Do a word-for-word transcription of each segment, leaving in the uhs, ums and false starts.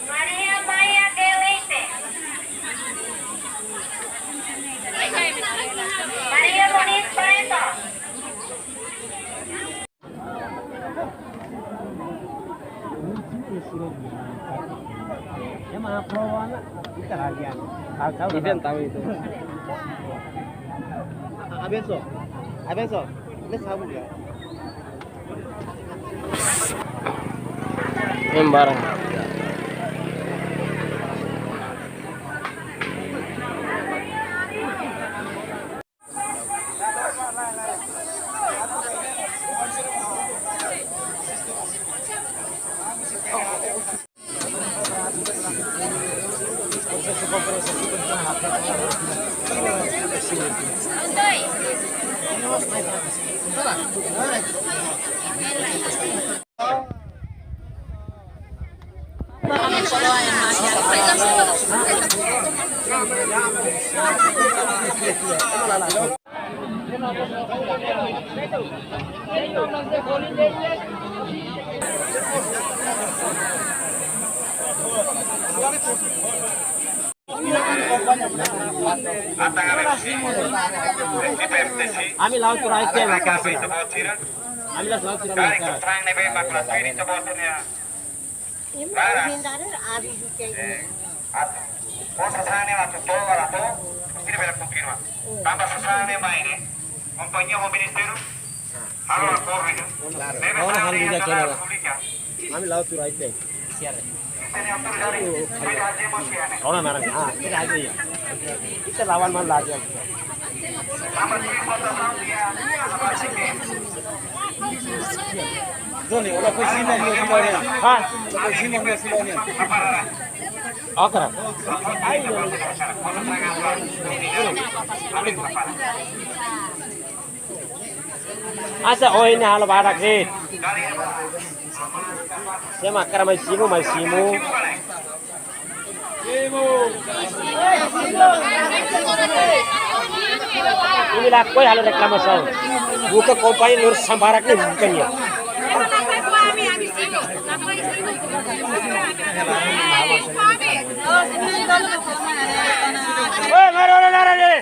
Maria Maia de Leite. Maria Moniz Barreto. Ema prova na, ita lagi an. Tahu, tahu, Iben tahu itu. Abenso, Abenso, ini sabu ya. Embarang. Ami la'o tuir ai-teen, makasih. Ami la'o tuir ai-teen, makasih. Imi hindari abi duke ini. Atu, o sasán ne'e atu to'o, atu to'o, sira bele konfirma. Tanba sasán ne'e mai ne'e, kompañia ho ministériu, halo akordu ne'e. Ne'ebé sasán ne'e atu publika. Ami la'o tuir ai-teen. Siar. Ita-nia autoridade, ita-nia autoridade. Ora naran, ah, ita aja ya. Ita lawan mana lagi ya. Joni, ora ko sini dia sini. Ha? Ko sini dia sini. Akara. Asa, oh, ini halo badak sih. Sé mak hakarak mai simu, mai simu. Imi lakohi halo reklamasaun. Buka kompañia Nur Sambarak ne'e buka nia. Oi, maro, maro, maro, maro.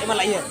Ema la iha.